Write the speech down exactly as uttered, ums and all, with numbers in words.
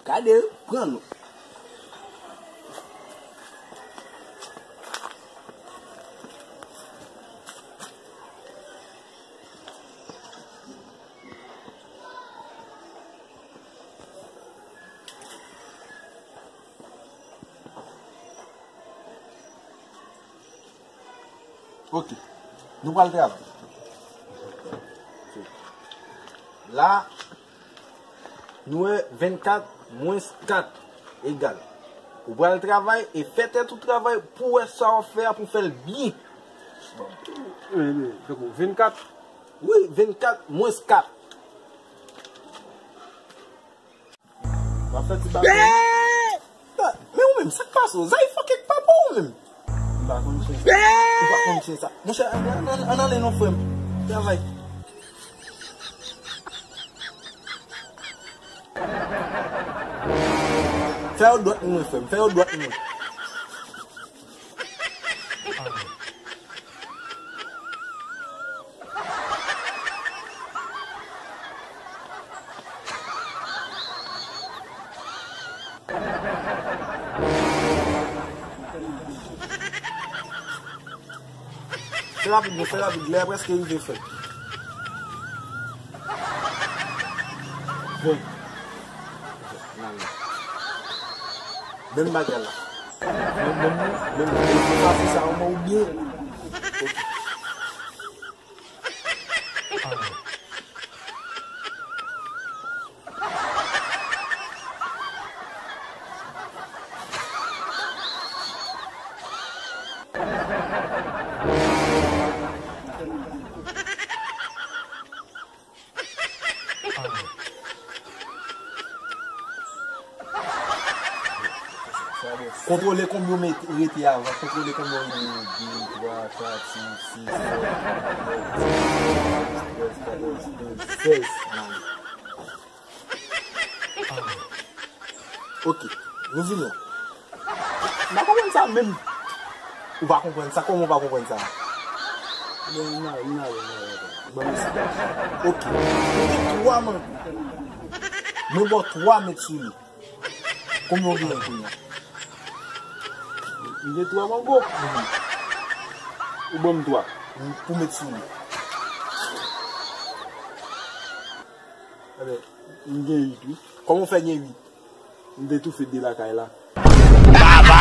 Gade, pran nou. Ok. Nou pral travay. La, nou wè vennkat mwens kat egal. Ou pral travay e fè tèt ou travay pou w wè sa w ap fè a pou w fè l byen. Vennkat? Wi, vennkat mwens kat. W ap fè ti bagay. Men ou menm, sa k pase w? Zay fòk èk papa w menm. M pa konn chen sa. Ou pa konn chen sa. Monchè, ann, ann, ann, ann ale non, frè m. Travay. Fè yo dwat mwen, frè m. Fè yo dwat mwen. Fè rapid, non, fè rapid. Lè a prèske rive, frè. Bon. Menm bagay la. Menm, menm, menm, menm, menm, sa, se sa, ou byen. Ok. Kontwole konbyen w met, rete avan. Kontwole konbyen w rete. Yon, de, twa, kat, senk, sis, sèt, uit, nèf, dèz, douz, trèz, katòz, kenz, sèz. Ok, nou vini. M pa konprann sa menm. Ou pa konprann sa? Kòman ou pa konprann sa? Bon, m ale, m ale, m ale. Ban m esplikasyon. Ok. Ou gen twa mango. Mwen ba w twa mèt sou li. Konbyen w genyen kounye a? M gen twa mango. Mhm. Ou ban m twa. Pou mèt sou li. Ebyen, m gen uit, wi. Kòman w fè gen uit? M te toufe de lakay la. Baba!